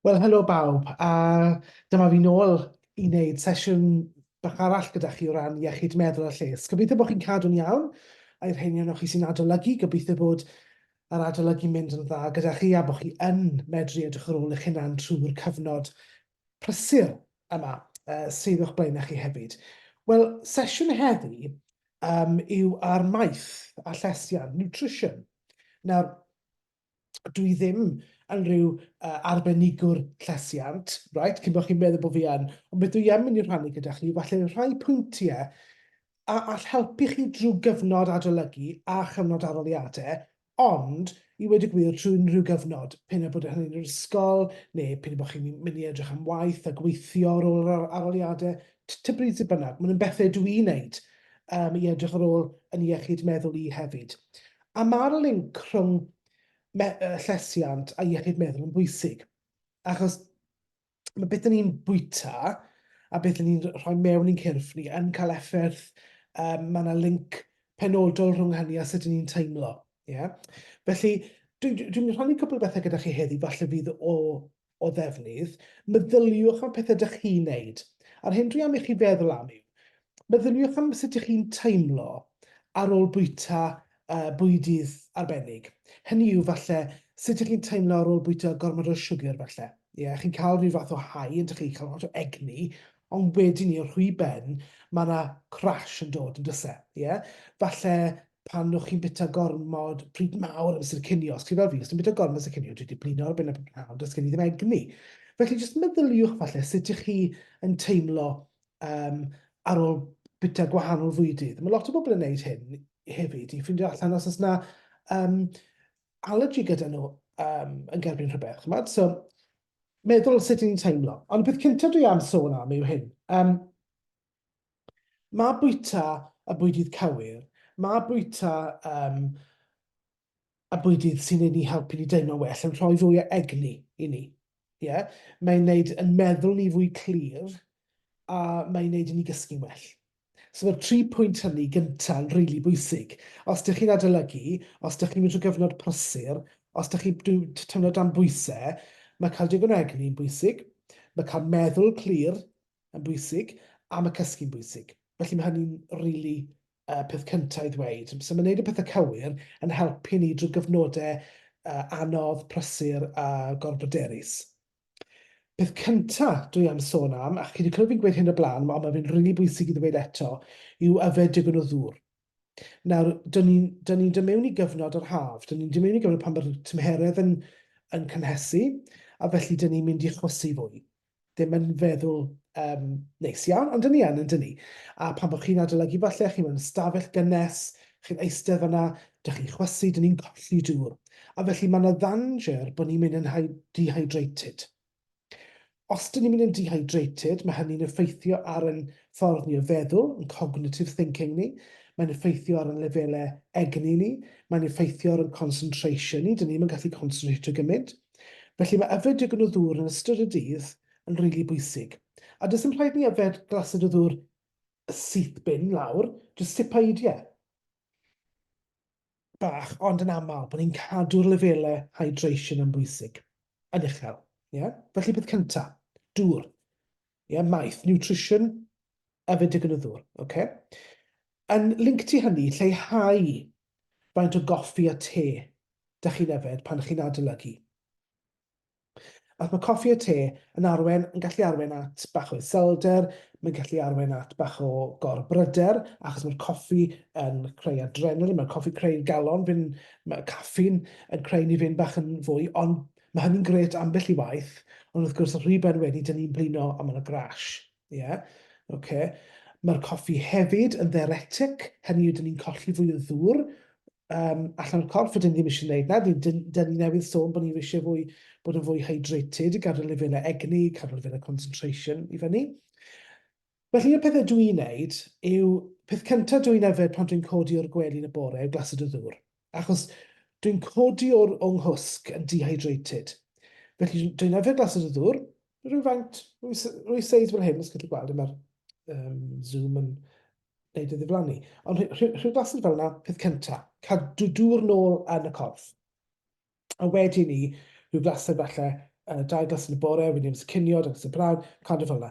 Wel, helo bawb, a dyma fi nôl i wneud sesiwn bach arall gyda chi o ran iechyd meddwl a lles. Gobeithio bod chi'n cadw'n iawn, a i'r rheini ohonoch chi sy'n adolygu, gobeithio bod yr adolygu'n mynd yn dda gyda chi a bod chi yn medru edrych ar ôl eich hunan trwy'r cyfnod prysur yma sydd o'ch blaenau chi hefyd. Wel, sesiwn heddi um, yw ar maeth a llesiant, nutrition. Nawr, dwi ddim yn rhyw uh, arbenigwr llesiant, right, cyn bod chi'n meddwl bod fi yn, ond beth dwi yn mynd i rhannu gyda chi, falle rhai pwyntiau a all helpu chi drwy gyfnod adolygu a chyfnod arholiadau, ond i wedi gwir trwy unrhyw gyfnod, p'un a bod hynny'n yr ysgol, neu p'un a bod chi'n mynd i edrych am waith a gweithio ar ôl yr arholiadau, tybed sut bynnag, maen nhw'n bethau dwi'n wneud um, i edrych ar ôl yn iechyd meddwl i hefyd. A mae'r linc rhwng llesiant a iechyd meddwl yn bwysig, achos mae beth ni'n bwyta a beth ni'n rhoi mewn i'n cyrff ni yn cael effaith, um, mae yna link penodol rhwng hynny a sut ni'n teimlo. Yeah? Felly, dwi'n dwi, dwi rhannu cwpl o bethau gyda chi heddi, falle fydd o, o ddefnydd. Meddyliwch am pethau ydych chi'n neud. A'r hyn dwi am i chi feddwl am yw, meddyliwch am sut ydych chi'n teimlo ar ôl bwyta uh, bwydydd arbennig. Hynny yw, falle, sut ydych chi'n teimlo ar ôl bwyta gormod o siwgr, falle. Ie, yeah, chi'n cael rhyw fath o high, yn chi'n cael lot o egni, ond wedyn ni, o'r rhwy ben, mae yna crash yn dod, yn does e? Ie? Yeah? Falle pan o'ch chi'n bita gormod pryd mawr amser cinio, os chi fel fi, os ti'n bita gormod amser cinio, dwi wedi blino ar ben y prynhawn, does gen i ddim egni. Felly, jyst meddyliwch falle sut ych chi yn teimlo um, ar ôl bita gwahanol fwydydd. Mae lot o bobl yn gwneud hyn hefyd i ffeindio allan os oes yna um, allergy gyda nhw um, yn gerbyn rhywbeth. Chymod? So, meddwl sut ni'n teimlo. Ond y peth cyntaf dwi am sôn am yw hyn. Um, mae bwyta y bwydydd cywir, mae bwyta um, y bwydydd sy'n ein ni helpu ni deimlo'n well yn rhoi fwy o egni i ni. Yeah? Mae'n neud yn meddwl ni fwy clir a mae'n neud i ni gysgu'n well. So mae'r tri pwynt hynny gyntaf yn rili really bwysig. Os ydych chi'n adolygu, os ydych chi'n mynd trwy gyfnod prysur, os ydych chi'n teimlo dan bwysau, mae cael digon o egni yn bwysig, mae cael meddwl clir yn bwysig, a mae cysgu'n bwysig. Felly mae hynny'n rili really, peth cyntaf i ddweud. So mae wneud y pethau cywir yn helpu ni drwy gyfnodau anodd, prysur a gorbryderus. Peth cynta dwi am sôn am, a chi wedi clywed fi'n gweud hyn o blaen, ond mae fe'n rili bwysig i ddweud eto, yw yfed digon o ddŵr. Nawr, dyn ni'n ni, ni dod mewn i gyfnod yr haf, dyn ni'n dod mewn i gyfnod pan mae'r tymheredd yn, yn cynhesu, a felly dyn ni'n mynd i chwysu fwy. Ddim yn feddwl um, neis iawn, ond dyn ni yn, yn dyn ni. A pan bod chi'n adolygu falle, chi mewn ystafell gynnes, chi'n eistedd fyna, dych chi'n chwysu, dyn ni'n colli dŵr. A felly mae yna ddanger bod ni'n mynd yn dehydrated. Os dyn ni'n mynd yn dehydrated, mae hynny'n effeithio ar ein ffordd ni o feddwl, yn cognitive thinking ni, mae'n effeithio ar ein lefelau egni ni, mae'n effeithio ar ein concentration ni, dyn ni'n gallu concentrate gymaint. Felly mae yfed digon o ddŵr yn ystod y dydd yn rili really bwysig. A does dim rhaid ni yfed glased o ddŵr syth bin lawr, jyst sipaidiau bach, ond yn aml, bod ni'n cadw'r lefelau hydration yn bwysig, yn uchel. Yeah? Felly peth cyntaf, dŵr. Yeah? Maeth, nutrition, yfed digon o ddŵr. Okay? Yn link ti hynny, lleihau faint o goffi a te da chi'n yfed pan chi'n adolygu. Ac mae coffi a te yn arwain, yn gallu arwain at bach o iselder, mae'n gallu arwain at bach o gorbryder, achos mae'r coffi yn creu adrenalin, mae'r coffi creu'r galon, fynd, mae caffeine yn creu ni fynd bach yn fwy, ond mae hynny'n gret ambell i waith, ond wrth gwrs, rhy ben wedi, dyn ni'n blino a mae'n grash. Ie, yeah. Okay. Mae'r coffi hefyd yn ddiuretic, hynny yw, dyn ni'n colli fwy o ddŵr um, allan o'r corff, a dyn ni ddim eisiau gwneud na. Dyn, dyn ni newydd sôn bod ni eisiau fwy, bod yn fwy hydrated i gadw lefelau egni, cadw lefelau concentration i fyny. Felly, un o'r pethau dwi'n neud yw, peth cyntaf dwi'n yfed pan dwi'n codi o'r gwely yn y bore yw glased o ddŵr. Achos dwi'n codi o'r o nghwsg yn dehydrated. Felly dwi'n yfed glased o ddŵr, rhywfaint, rhyw seis fel hyn, os gallu gweld, mae'r um, Zoom yn neud y ddiflannu. Ond rhyw glased fel yna, peth cynta, cadw dŵr nôl yn y corff. A wedyn ni, rhyw glased falle 2 glas yn y bore, wedyn amser cinio, 2 glas yn y prynhawn, cadw fel yna.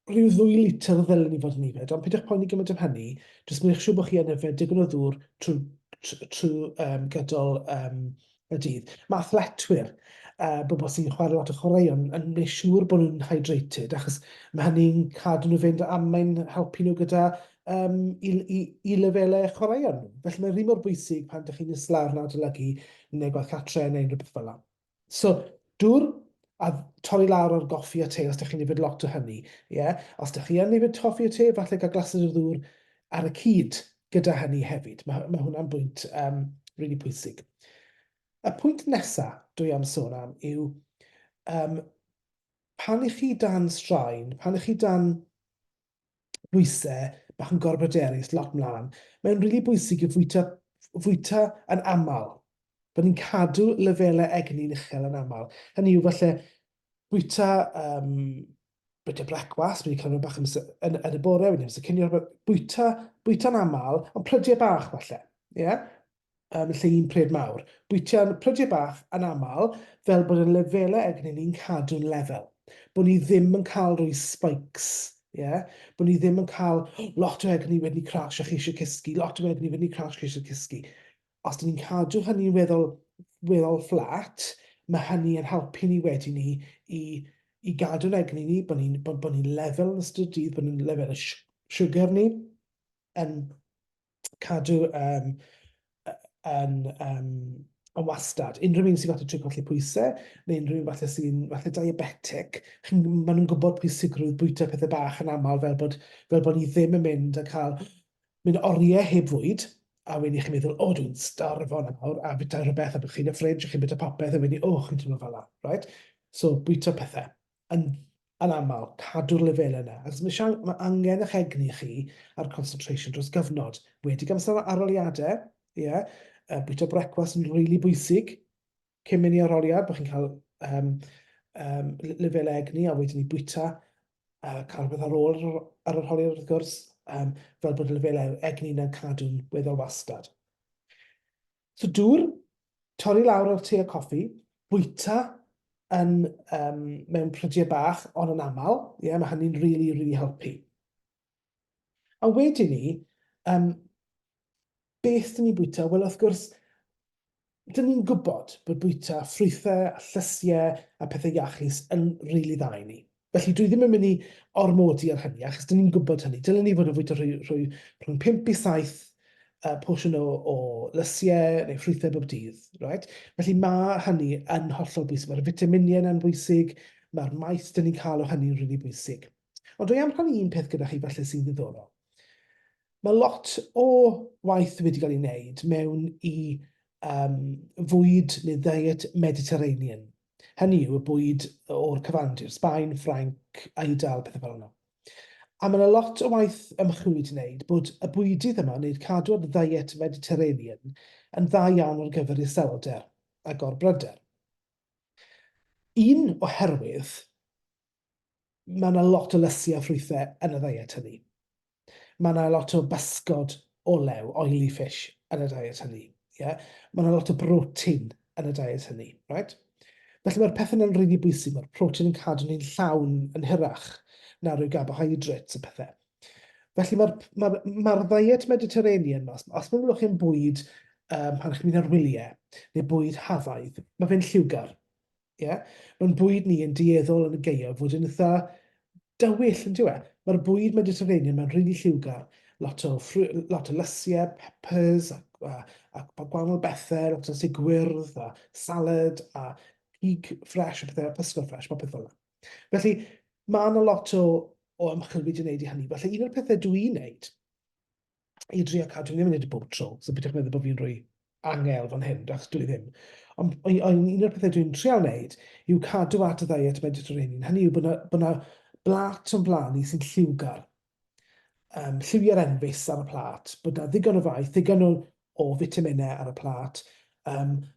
Rhyw ddwy litr ddylen ni fod yn yfed, ond peidiwch poeni gymaint am hynny, jyst wnewch siŵr bod chi yn yfed digon o ddŵr trwy, trwy gydol y dydd. Mae athletwyr, bobl sy'n chwarae lot o chwaraeon, yn gwneud siŵr bod nhw'n hydrated, achos mae hynny'n cadw nhw fynd a mae'n helpu nhw gyda i, i, i lefelau chwaraeon nhw. Felly mae'n rhi mor bwysig pan ydych chi'n eistedd lawr yn adolygu neu gwaith cartre neu unrhyw beth fel yna. So, dŵr a torri lawr ar goffi a te os ydych chi'n yfed lot o hynny. Yeah? Os ydych chi yn yfed coffi a te, falle gael glased o ddŵr ar y cyd gyda hynny hefyd. Mae, mae hwnna'n bwynt really pwysig. Y pwynt nesaf dwi am sôn am yw pan i chi dan straen, pan i chi dan bwysau, bach yn gorbryderus, lot mlaen, mae'n rili bwysig i fwyta, fwyta yn aml. Bod ni'n cadw lefelau egni'n uchel yn aml. Hynny yw, falle bwyta, bwyta brecwast, wedi cael bach yn, yn, yn y bore, wedi amser cinio, bwyta, bwyta'n aml, ond prydiau bach falle. Yeah? yn lle un pryd mawr. Bwyta'n prydiau bach yn aml, fel bod y lefelau egni ni'n cadw'n lefel. Bod ni ddim yn cael rhoi spikes, yeah? Bod ni ddim yn cael lot o egni wedyn ni crash a chi eisiau cysgu, lot o egni wedyn ni crash chi eisiau cysgu. Os dyn ni'n cadw hynny'n weddol, weddol fflat, mae hynny yn helpu ni wedyn ni i, i gadw'n egni ni, bod ni'n bod, bod ni lefel yn ystod y dydd, bod ni'n lefel y siwgr ni yn cadw yn, yn wastad. Unrhyw un sy'n falle trio colli pwysau, neu unrhyw un falle sy'n falle diabetic, maen nhw'n gwybod pwysigrwydd bwyta pethau bach yn aml fel bod, fel bod ni ddim yn mynd a cael mynd oriau heb fwyd, a wedyn chi'n meddwl, o, dwi'n starfo nawr, a bwyta rhywbeth, a bod chi'n y ffridge, a chi'n bwyta popeth, a wedyn, o, chi'n teimlo fel la, right? So, bwyta pethau yn yn aml, cadw'r lefelau yna. Achos mae, sian, mae angen eich egni chi a'r concentration dros gyfnod. Wedi amser aroliadau, ie, yeah, bwyta brecwast yn rili really bwysig cyn mynd i aroliad, bod chi'n cael lefelau egni a wedyn ni bwyta a cael rhywbeth ar ôl ar yr arholiad wrth gwrs, fel bod y lefelau egni yna'n cadw'n weddol wastad. So dŵr, torri lawr ar te a coffi, bwyta yn, mewn prydiau bach, ond yn aml, ie, yeah, mae hynny'n really, really helpu. A wedyn ni, beth dyn ni'n bwyta? Wel, wrth gwrs, dyn ni'n gwybod bod bwyta ffrwythau a llysiau a pethau iachus yn rili really dda i ni. Felly dwi ddim yn mynd i ormodi ar hynny, achos dyn ni'n gwybod hynny. Dylen ni fod yn fwyta rhwy, rhwy, rhwng 5 i 7 porsiwn o, o lysiau neu ffrwythau bob dydd. Right? Felly mae hynny yn hollol bwysig. Mae'r fitaminiau yna'n bwysig, mae'r maeth dyn ni'n cael o hynny'n rili really bwysig. Ond dwi am rhannu un peth gyda chi falle sy'n ddiddorol. Mae lot o waith wedi cael ei wneud mewn i fwyd neu ddiet Mediterranean. Hynny yw, y bwyd o'r cyfandir, Sbaen, Ffrainc, Eidal, pethau fel yna. A mae yna lot o waith ymchwil wedi wneud bod y bwydydd yma, neu'r cadw ar ddiet Mediterranean, yn dda iawn ar gyfer iselder a gorbryder. Un oherwydd mae yna lot o lysiau a ffrwythau yn y ddiet hynny. Mae yna lot o bysgod olew, oily fish, yn y diet hynny. Yeah? Mae yna lot o brotein yn y diet hynny. Right? Felly mae'r pethau yna'n rili bwysig. Mae'r protein yn cadw ni'n llawn yn hirach na rhyw carbohydrates a pethau. Felly mae'r ma ma ddiet Mediterranean, os, os meddylwch chi'n bwyd pan chi'n mynd ar wyliau, neu bwyd hafaidd, mae fe'n lliwgar. Ie? Mae'n bwyd ni yn dueddol yn y gaeaf fod yn eitha dywyll, yn dyw e? Mae'r bwyd Mediterranean, mae'n rili lliwgar. Lot o, lot o lysiau, peppers, a, a, a, a gwahanol bethau, lot o sy gwyrdd, a salad, a cig ffres, a pethau, pysgod ffres, popeth fel yna. Felly, mae yna lot o, o ymchwil wedi wneud i hynny. Felly, un o'r pethau dwi'n wneud i drio cadw, dwi ddim yn neud e bob tro, so peidiwch meddwl bod fi'n rhoi angel fan hyn, achos dwi ddim. Ond un o'r pethau dwi'n trial wneud yw cadw at y ddiet Mediterranean. Hynny yw bod 'na, bod 'na blât o'n blaen i sy'n lliwgar. Lliwiau'r enfys ar y plât, bod 'na ddigon o faeth, ddigon o, o fitaminau ar y plât,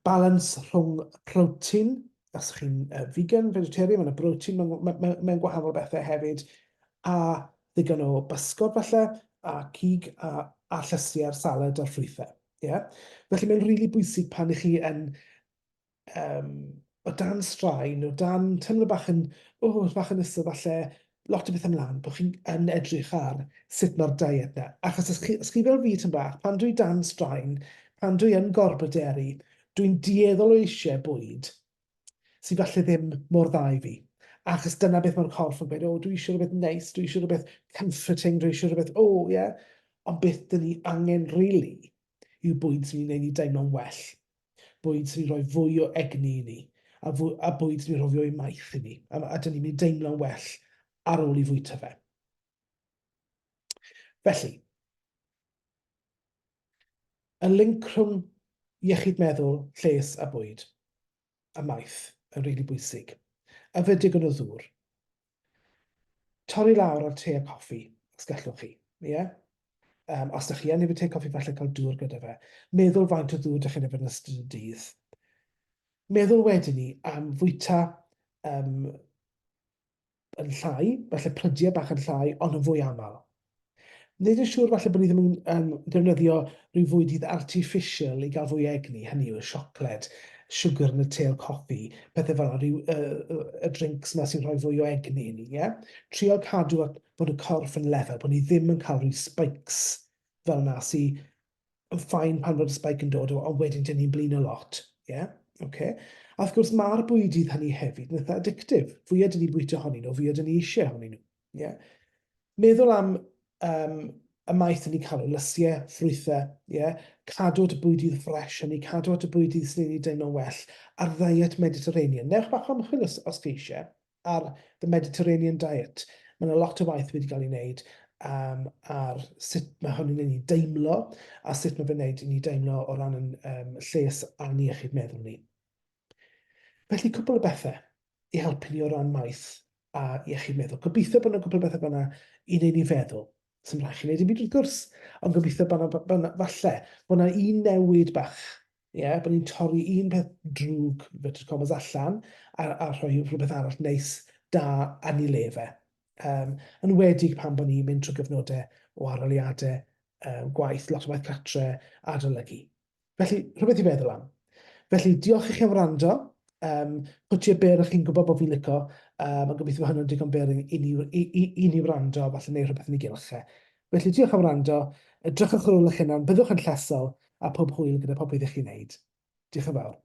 balans rhwng protein, os chi'n vegan, vegetarian, mae 'na brotein mewn, mewn, mewn gwahanol bethau hefyd, a ddigon o bysgod falle, a cig, a, a llysiau, a'r salad a'r ffrwythau. Yeah? Felly mae'n rili really bwysig pan ych chi yn o dan straen, o dan teimlo bach yn, o, bach yn isel falle, lot o bethau ymlaen, bod chi'n yn edrych ar sut mae'r diet 'na. Achos os chi, os chi fel fi tipyn bach, pan dwi dan straen, pan dwi yn gorbryderu, dwi'n dueddol o eisiau bwyd sydd falle ddim mor dda i fi. Achos dyna beth mae'r corff yn gweud, o, dwi eisiau rhywbeth neis, dwi eisiau rhywbeth comforting, dwi eisiau rhywbeth, o, ie. Yeah. Ond beth dyn ni angen, really, yw bwyd sy'n ei wneud ni deimlo'n well. Bwyd sy'n rhoi fwy o egni i ni, a, fwy, a bwyd sy'n rhoi fwy o maeth i ni. A, a dyn ni'n mynd i deimlo'n well ar ôl i fwyta fe. Felly, y link rhwng iechyd meddwl, lles a bwyd, a maeth, yn rili really bwysig. Yfed digon o ddŵr. Torri lawr ar te a coffi, os gallwch chi. Ie? Yeah? Os ydych chi yn yfed te coffi, falle cael dŵr gyda fe. Meddwl faint o ddŵr ydych chi'n yfed yn ystod y dydd. Meddwl wedyn ni am fwyta um, yn llai, falle prydiau bach yn llai, ond yn fwy aml. Wneud yn siŵr falle bod ni ddim yn um, defnyddio rhyw fwydydd artificial i gael fwy o egni, hynny yw y siocled, siwgr yn y te o'r coffi, pethau fel yna, rhyw, uh, y drinks yma sy'n rhoi fwy o egni i ni, ie? Yeah? Trio cadw at bod y corff yn lefel, bod ni ddim yn cael rhyw spikes fel yna sy'n yn fine pan fod y spike yn dod, ond wedyn dyn ni'n blino lot. Yeah? Okay. A wrth gwrs, mae'r bwydydd hynny hefyd yn eitha addictive. Fwyaf dyn ni'n bwyta ohonyn nhw, fwyaf dyn ni eisiau ohonyn nhw. Yeah? Meddwl am um, y maeth yn ni'n cael o lysiau, ffrwythau, yeah? cadw at y bwydydd ffres hynny, cadw at y bwydydd sy'n ei deimlo'n well, a'r ddiet Mediterranean. Newch bach o ymchwil os, os chi eisiau ar the Mediterranean diet. Mae yna lot o waith wedi cael ei wneud um, ar sut mae hwn yn ei ni deimlo a sut mae fe'n wneud i ni deimlo o ran yn um, lles a'n iechyd meddwl ni. Felly, cwpl o bethau i helpu ni o ran maeth a iechyd meddwl. Gobeithio bod yna cwpl o bethau fan'na i wneud ni feddwl. Sy'n rhaid chi wneud dim byd wrth gwrs, ond gobeithio bod yna, falle, bod yna un newid bach Ie, yeah, bod ni'n torri un peth drwg, inverted commas, allan a, a rhoi rhywbeth arall neis, da, a ni le fe. Um, yn wedig pan bod ni'n mynd trwy gyfnodau o aroliadau, um, gwaith, lot o waith cartre, adolygu. Felly, rhywbeth i feddwl am. Felly, diolch i chi am wrando. Um, pwtiau byr, chi'n gwybod bod fi'n lico, um, a gobeithio bod hynny'n digon byr i, i, ni, i, i, i ni wrando, a falle neud rhywbeth yn ei gylch e. Felly, diolch am wrando, edrychwch ar ôl eich hunan, byddwch yn llesol, a pob hwyl gyda popeth ych chi'n wneud. Diolch yn fawr.